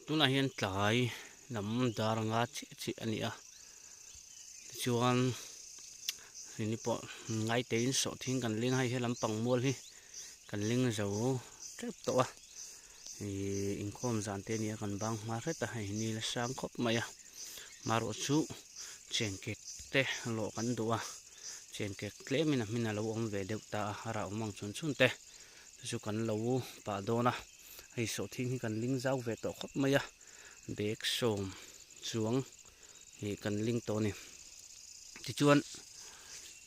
Tunah hian tlai lam dar nga chiah chiah a ni a tichuan hei pawh ngaitein sawhthing kan ling a hei he lampang mual hi kan ling zo tep tawh a ihh inkhawm zan te a ni a kan bang hma hret a hei ni la sang khawp mai a marawh chu chengkek te lawh kan duh a chengkek tlemin a hmin a lo awm ve deuh ta a a rah awm ang chun chun te chu chu kan lo pah dawn a. Hei sawhthing hi kan ling zau ve tawh khawp mai a, bag sawm chuang hi kan ling tawh a ni. Tichuan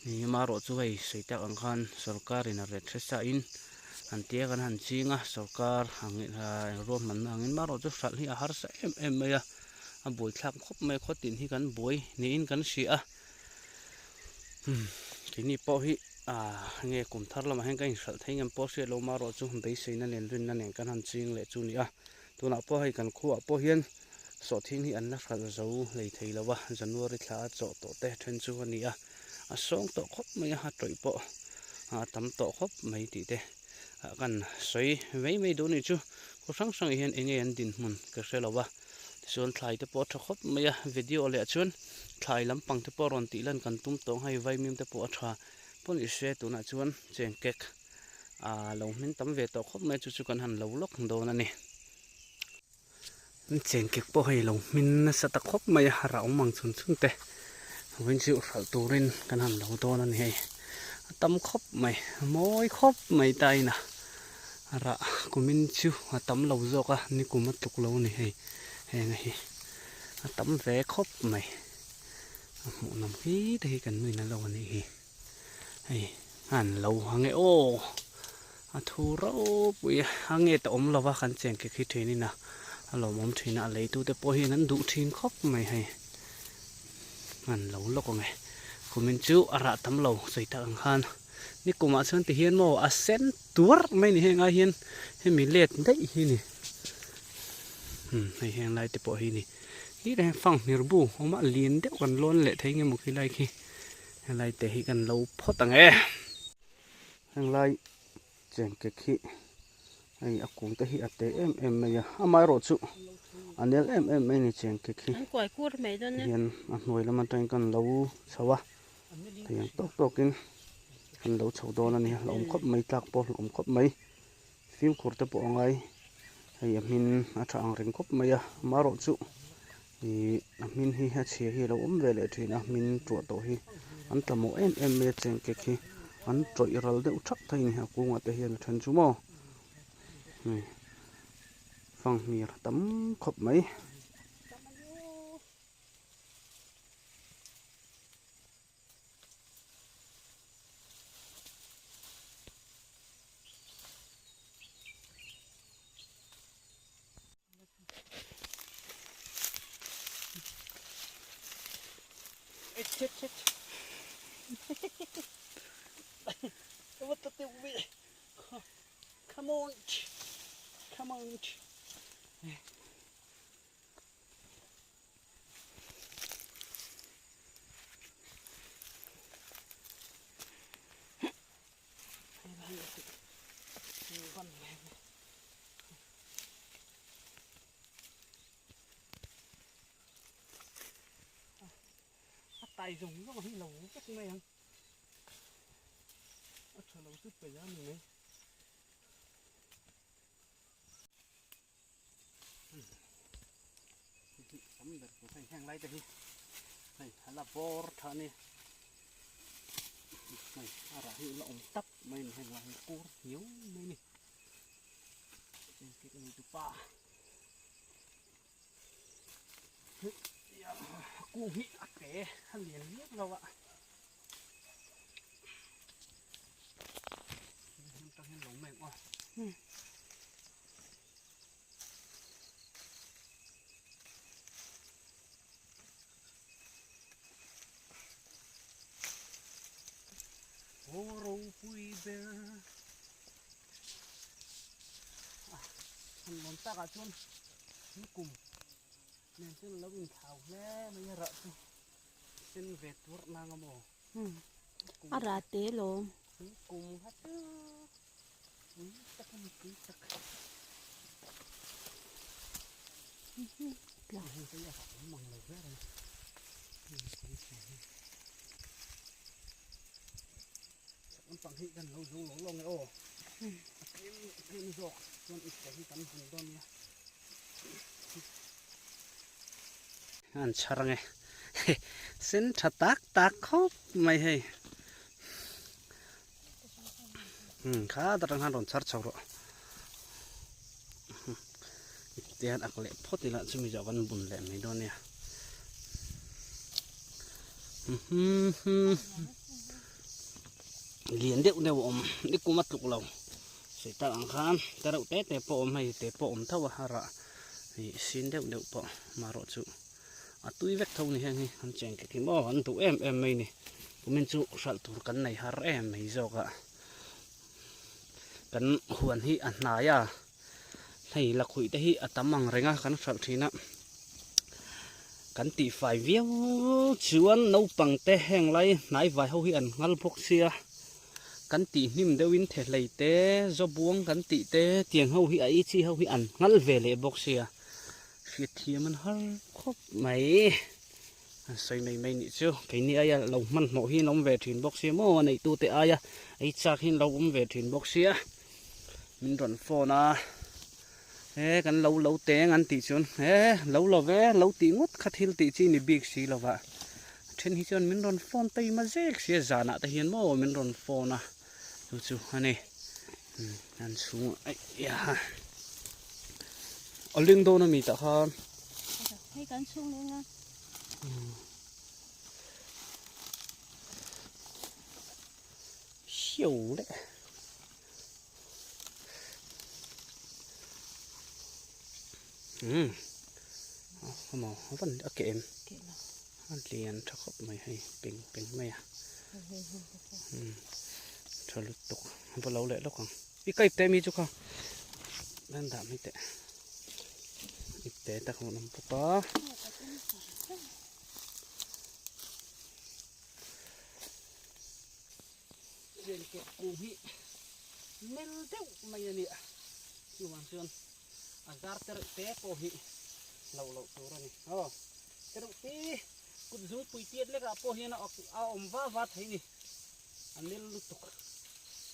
ih marawh chu hei sawi tak ang khan sorkar in a ret hre sa in an tia kan han ching a, sorkar ang ruahmanna angin marawh chu hralh hi a harsa em em mai a, a buaithlak khawp mai a, khawtin hi kan buai niin kan hria a. Keini pawh hi ah nge kum thar lamah hian ka inhralh thei ngem pawh hriat lo marawh chu beiseina nen rinna nen kan han ching leh chu a ni a, tunah pawh hei kan khuaah pawh hian sawhthing hi an la hralh zo hlei thei lo a, January thla a chawh tawh te then chu a ni a, a sawng tawh khawp mai a, a tawih pawh a tam tawh khawp mai tih te ah kan sawi mai mai duh a nih chu, khaw hrang hrangah hian eng nge an dinhmun ka hre lo a. Tichuan thlai te pawh a tha khawp mai a, video leh chuan thlai lampang te pawh rawn tih lan kan tum tawh ang hei vaimim te pawh a tha pawh ni se tunah chuan chengkek ah lo hmin tam ve tawh khawp mai chu chu kan han lo lawk dawn a ni. Chengkek pawh hei lo hmin nasa ta khawp mai a, rah awm ang chhun chhun te vawiin chu hralh turin kan han lo dawn a ni hei a tam khawp mai a mawi khawp mai ta ina. Rah kumin chu a tam lo zawk a, nikum a tluk lo a ni hei, heng hi a tam ve khawp mai, a hmuh nawm hi te hi kan nuin a lo a nih hi, hei an lo ang e aw, a thu ropui a, a nge ta awm lova kan cheng kek hi thin in a lawmawm thin a, a leitu te pawh hian an duh thin khawp mai hei, an lo lawk ang e, kumin chu a rah tam lo sawi tak ang khan. Ni kumah chuan ti hian maw a sen tuar mai a ni heng ai hian hemi let daih hi ni umm hei heng lai te pawh hi ni hi reng fanghmir bu awm a lian deuh kan lawn leh thei nge maw khi lai khi helai te hi kan lo phawt ang e heng lai chengkek hi hei a kung te hi a te em em mai a amaherawh chu a nel em em mai a ni chengkek hi hian a hnuai lam atangin kan lo chho a. Hetiang tawk tawkin an lo chho dawn a ni a hlauhawm khawp mai tlak pawh hlauhawm khawp mai fimkhur te pawh a ngai hei a hmin a tha ang reng khawp mai a amaherawh chu ih a hmin hi a chhia hi a lo awm ve leh thin a hmin tuah tawh hi an tla mawh em em mai a chengkek hi an tawih ral deuh thak thei a ni a kungah te hian a then chu maw hei fanghmir a tam khawp mai. Come on, come on. A tai zawng zawng hi lo vek mai ang a tha lo chu peih a ni mai. Tam ber tur hei heng lai te hi hei a la bawr tha a ni hei a rah hi la awm tap mai a ni heng lai hi kur hniau mai a ni engtik ni tu pa a kung hi a te a lian viau lo a tang hian lo mek aw. Aw ropui ber ah han lawm takah chuan nikum nen chuan a lo inthlau hle mai a rah chu sen ve tuarh nang a maw a rah te lawm kum kha chu pui tak a ni pui tak. Heng te hi a rah awm ang lo ber a ni. Heng kawng chhung hi. Chak lampang hi kan lo zo lo lo nge aw. A tlem a tlem zawk chuan ipte hi kan bun dawn nia. An chhar ange. Sen tha tak tak khawp mai hei. Kha atang khan rawn chhar chho rawh. Ipte hian ak leh phawt ila chumi zawh kan bun leh mai dawn nia. Lian deuh deuh a awm ni kum a tluk lo sawi tak ang khan te reuh te te pawh a awm hei te pawh a awm tho a a rah ih sin deuh deuh pawh marawh chu a tui vek tho ni heng hi an cheng kek hi maw an duh em em mai ni kumin chu hralh tur kan nei har em mai zawk a kan huan hi a hnai a hei lakhuih te hi a tam ang reng a kan hralh thin a kan tih fai viau chuan naupang te heng lai hnai vai ho hi an nghal bawk sia kan tih hnim deuh in thehlei te zawbuang kan tih te tiang ho hi a ei chi ho hi an nghal ve leh bawk sia hriatthiam an har khawp mai an sawi mai mai nih chu keini aia lo hmanhmawh hi an awm ve thin bawk sia maw a neihtu te aia ei chak hi an lo awm ve thin bawk sia. Min rawn phone a, he kan lo lo teng an tih chuan he lo lo ve lo tih ngawt kha thil tih chi ni bik si lo va, a then hi chuan min rawn phone ta ima zek sia zanah te hian maw min rawn phone a chu chu a ni an chhung a a leng dawn ami tah khan. Hei kan chhung leng a. Hiu leh. Umm amaw a van a keh em a lian tha khawp mai hei peng peng mai a umm tha lutuk a va lo leh lawk ang i ka ipte mi chu kha an dah mai teh ipte tak a rawn awm bawk a. Rian keh kung hi mel deuh mai a nia chuvang chuan a zar te reuh te pawh hi hlauh loh tur a ni aw te reuh te kut zungpui tiat lekah pawh hian a awm va va thei ni a mel lutuk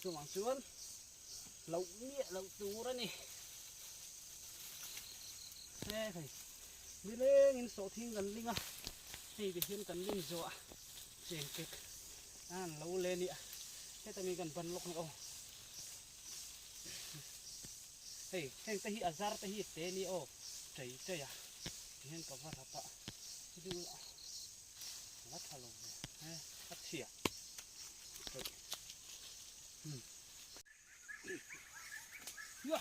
chuvang chuan hlauh miah loh tur a ni he hei nilengin sawhthing kan ling a hei ti hian kan ling zawh a. Cheng kek an lo le nia heta mi kan ban lawk ni aw hei heng te hi a zar te hi te ni aw chei chei a tihian ka va rap a chu va tha lo ve he a chhia chei hmm ya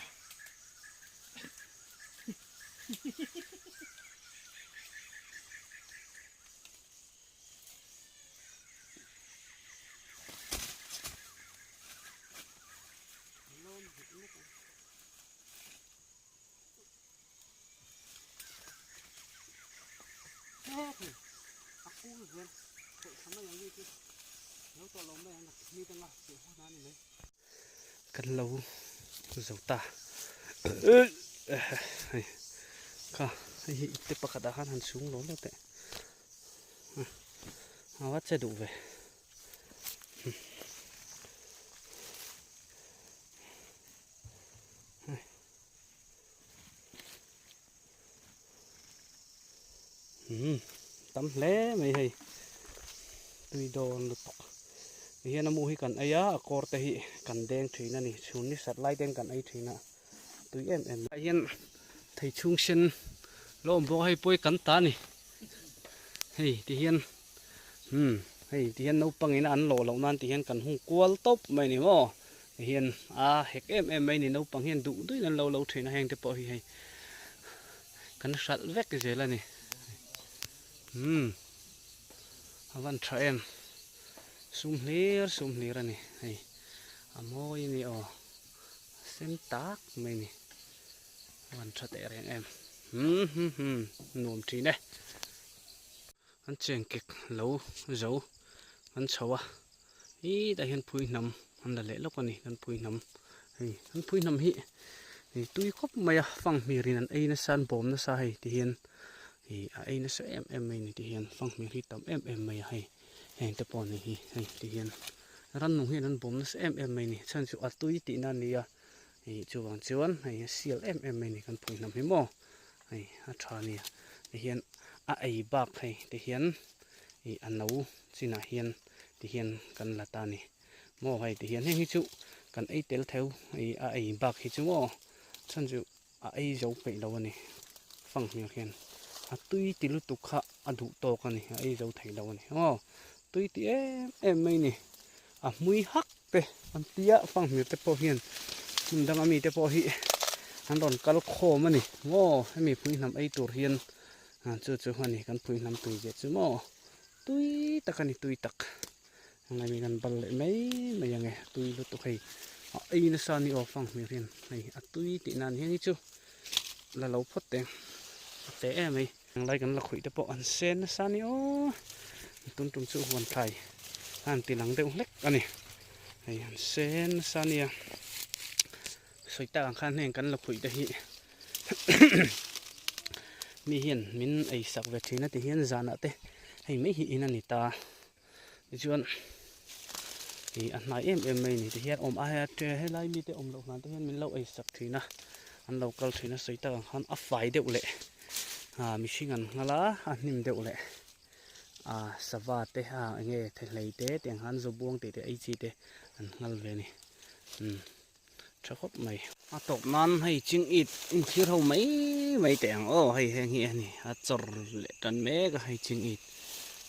Kan lo zo ta hei kha hei hi ipte pakhat ah khan han chhung lo lo teh. A va che duh ve. Um tam hle mai hei tui dawn lutuk tihian a mu hi kan ei a a kawr te hi kan deng thin a ni chhun ni sat lai ten kan ei thin a tui em em mai hian thei chhung sen lo awm bawk a hei pawh hi kan ta a ni. Hei ti hian umm hei ti hian naupang ina an lawh loh nan ti hian kan hung kual tawp mai a ni maw ti hian a hek em em mai a ni naupang hian duh duhin an lo lo thin a heng te pawh hi hei kan hralh vek zel a ni umm a van tha em sum hlir sum hlir a ni hei a mawi a ni aw sen tak mai a ni. An tha teh reng em hmm hmm hmm nuam thin e an cheng kek lo zo an chho a hetah hian phui hnam an la leh lawk a ni kan phui hnam hei kan phui hnam hi Ih tui khawp mai a fanghmir in an ei nasa an bawm nasa hei ti hian ih a ei nasa em em mai a ni ti hian fanghmir hi tam em em mai a hei heng te pawh ni hi hei ti hian rannung hian an bawm nasa em em mai a ni chhan chu a tui tihna a ni a ih chuvang chuan hei a sial em em mai a ni kan phui hnam hi maw hei a tha a nia ti hian a ei bak hei ti hian ih a no chinah hian ti hian kan la ta a ni. Maw hei ti hian heng hi chu kan ei tel theu ih a ei bak hi chu maw chhan chu a ei zo peih lo a ni fanghmir hian a tui ti lutuk kha a duh tawk a ni a ei zo thei lo a ni maw tui ti em em mai ni a hmui hak te an tia fanghmir te pawh hian hmun danga mite pawh hi an rawn kal khawm a ni maw hemi phui hnam ei tur hian chu chu a ni kan phui hnam tui ve chu maw tui tak a ni tui tak. Heng mi kan bal leh mai mai ang e tui lutuk hei a ei nasa ni aw fang hmel hian hei a tui tih nan hian hi chu la lo phawt teh a te em mai lai kan la khuih te pawh an sen nasa ni aw tun tum chu huan thlai a han ti lang deuh hlek a ni hei an sen nasa nia sawi tak ang khan heng kan la khuih te hi mi hian min ei sak ve thin a ti hian zanah te hei mai hi in a ni ta. Tichuan ih a hnai em em mai a ni tihian awm a helai mite awm loh hlan te hian min lo ei sak thin a an lo kal thin a sawi tak ang khan a fai deuh leh ah mihring an nghal a a hnim deuh leh ah sava te ah eng nge thehlei te tiang khan zawbuang tih te ei chi te an nghal ve a ni umm tha khawp mai. A tawp nan hei ching it inthlir ho mai mai teh ang aw hei heng hi a ni a chawr leh tan mek a hei ching it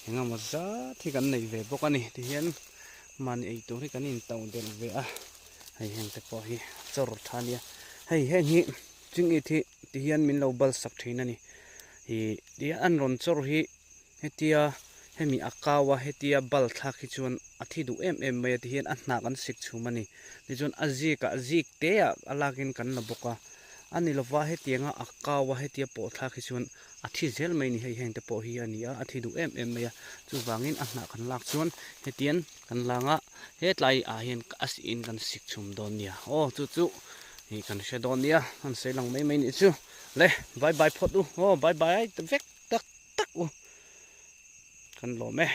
eng emaw zat hi kan nei ve bawk a ni tihian mahni ei tur hi kan in to delh ve a hei heng te pawh hi chawr tha ania hei heng hi ching it hi tihian min lo bal sak thin a ni ih tihian an rawn chawr hi. Hetia hemi a kau a hetia bal thlak hi chuan a thi duh em em mai a ti hian a hnah kan sik chhum a ni. Tichuan a zik ah zik te ah a lakin kan la bawk a, a ni lova hetianga a kau a hetia pawh thlak hi chuan a thi zel mai a ni hei heng te pawh hi a ni a, a thi duh em em mai a. Chuvangin a hnah kan lak chuan hetian kan lang a, hetlai ah hian a sih in kan sik chhum dawn nia. Aw chu chu ih kan hre dawn nia, an sawi lang mai mai nih chu. Le bye bye phawt u, aw bye bye vek tak. Tak u kan lawm e.